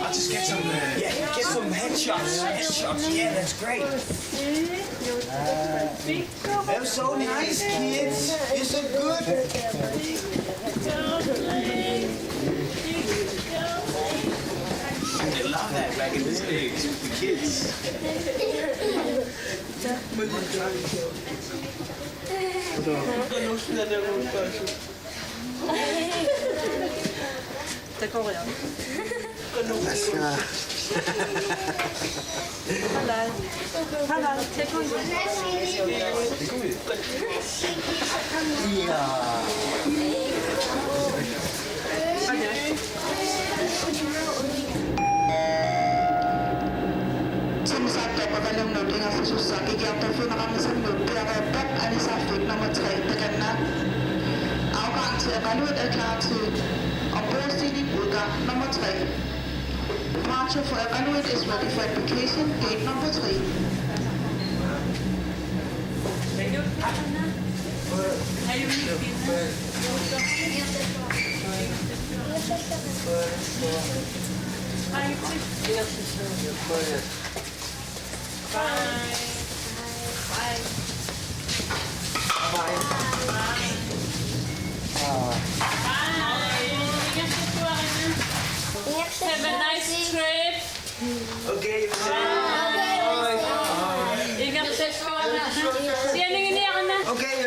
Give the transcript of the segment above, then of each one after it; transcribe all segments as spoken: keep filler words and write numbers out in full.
I'll just get some, uh, yeah, get some headshots. Headshots. Yeah, that's great. That was so nice, kids. You're so good. They love that back in the days with the kids. Takoreerpoq. Halal. Halal, takoreerpoq. Iaa. Timmisartoq Papalunnut ingerlasussaaq kikiartorfiuneqarnissamut piareerpoq anisarfik nummer tre takanna. Afgang til Iqaluit er klar til ombordstigning udgang nummer tre. Departure for Iqaluit is ready for embarkation gate number three. Have a nice trip. Okay. Okay.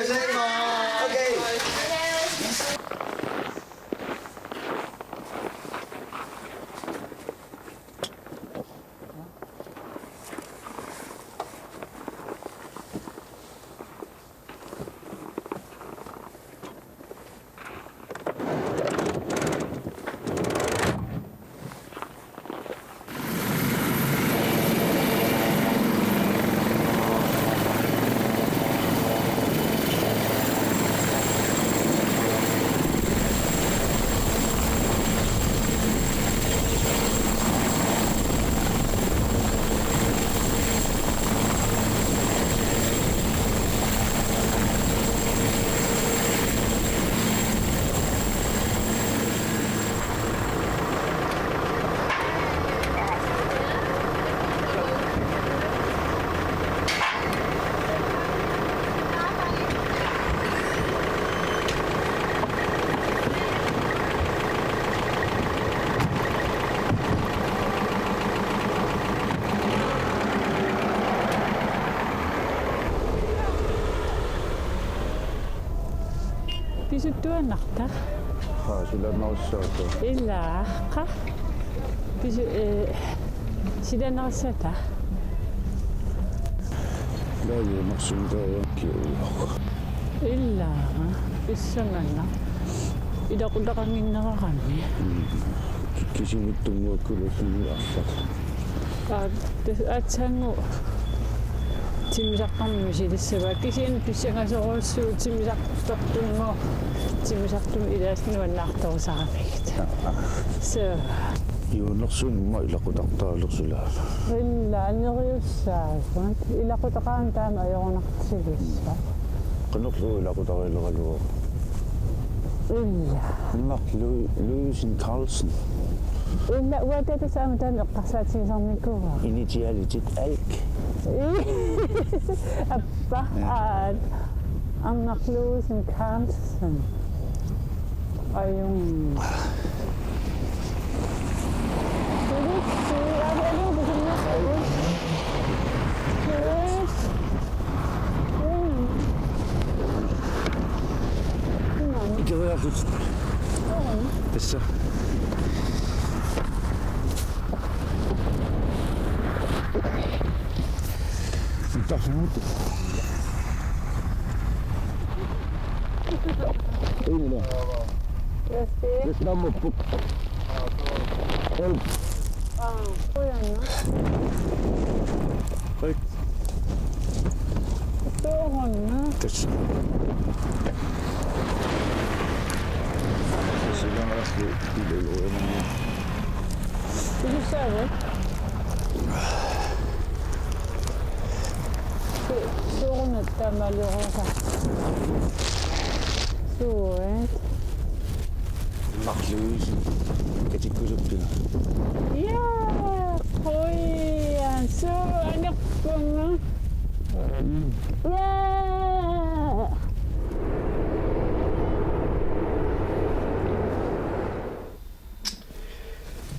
Pisuttuaannarta. Haa, silaannarissaatit. Ilaa, qaa. Pisu-, ee, silaannarissaatit. Ilaa, marsum taajam kiujoq. Ilaa, pissanganaq. Ilaqutaqannginnerarami. Mm. Kisimiittunnguakkulu sumi arfaq. Aa, tassa aatsaannguaq timmisartarnermik misilissavaa. Kisianni pissangasorujussuuvoq timmisartartunngooq, timmisartumik ilaasa nuannaartorusaramigit. Aa. So. Juunnersuunngooq ilaqutartaalersulaa. Ilaa, neriussaagut. Ilaqutaqaat taama ajorunartigissaaq. Qanorlu ilaqutariileraluarpit? Ilaa. Mark Lu-, Lewis and Carlson. Ilaa, uanga tassa aamma taanna eqqarsaatigisarnikuuara. Initialitit A L K. Appa, ja. Aat, Mark Lewis and Carlson. Ajunngilaq. Ikeriartut. Tassa. Tarsinut. Ei, mira. Yes, dear. Yes, number book. Help. Ah, qujanaq. Right. Soorunami. Tassa. Silaannarlugu iluurumaarpoq. Iluussaavat? Su-, soorunami taamaaliorusarpoq. Suut. Mark Lewis, katikkusuppiga. Ja, qujan, suu anerpunga. Ja.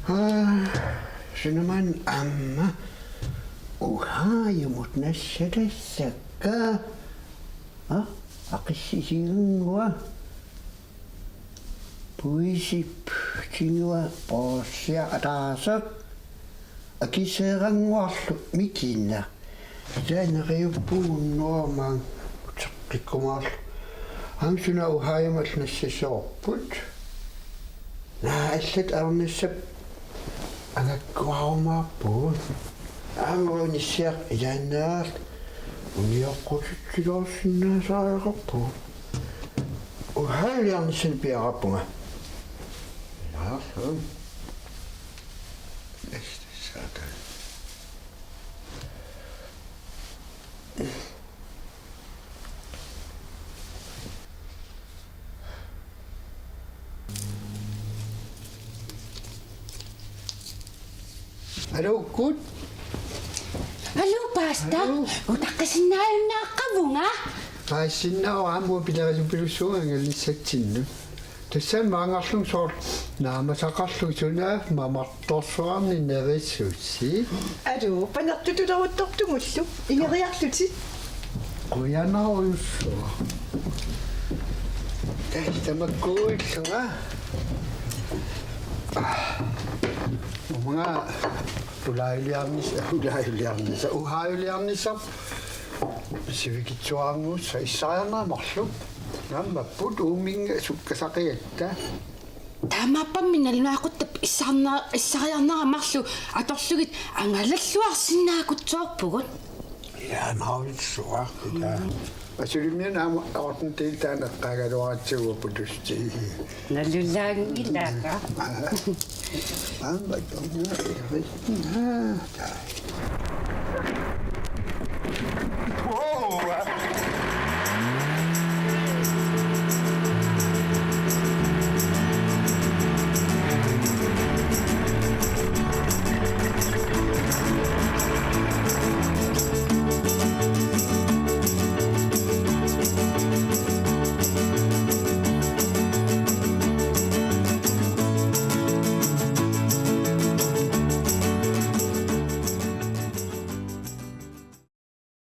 Aa, sunamana aamma Ohiomut nassatassakka. Aa, aqissisinnguaq. Uisip kinua poorsiaq ataaseq akiseerannguarlu mikiinnaq. Ila neriuppugut unnuarmaanga uteqqikkumaarlugu. Aamma suna Ohiomallu nassisoorput. Naa allat arnissap angakkuarumaarpugut. Aamma nissiaq ilaannaarlugu unioqqutitsiloorsinnaasariaqarpugut. Ohiolearnissani piareerpunga. Maarlu. Næste satan. Aluu, Kurt. Aluu, Paastaa. Aluu. Utaqqisinnaajunnaaqavunga. Paasisinnaavoq, aamma pilerisoq pilussuunga angalassatsinnut. Tassami maanngarlunga soorlu naamasaqarlunga suna mamartorsuarnik nerissussi. Aluu, panertutuleruttortumullu. Ingeriarlutit. Qujanarujussuaq. Tassa tamakkuullunga. Uunga Ohiolearnissaq, Ohiolearnissaq, Ohiolearnissaq sivikitsuarannguussaq issariarnerat marluk. Naammapput uuminnga sukkasaqigatta. Taamaappammi nalunaaquttat issarna-, issariarnerat marluk atorlugit angalalluarsinnaakutsoorpugut. Ila, maarujussuaq, ila. Asulimiuna aamma atten-del taanna eqqaagaluaratsigu putusti. Nalulaanngilaq. Aamma tunna. Taa.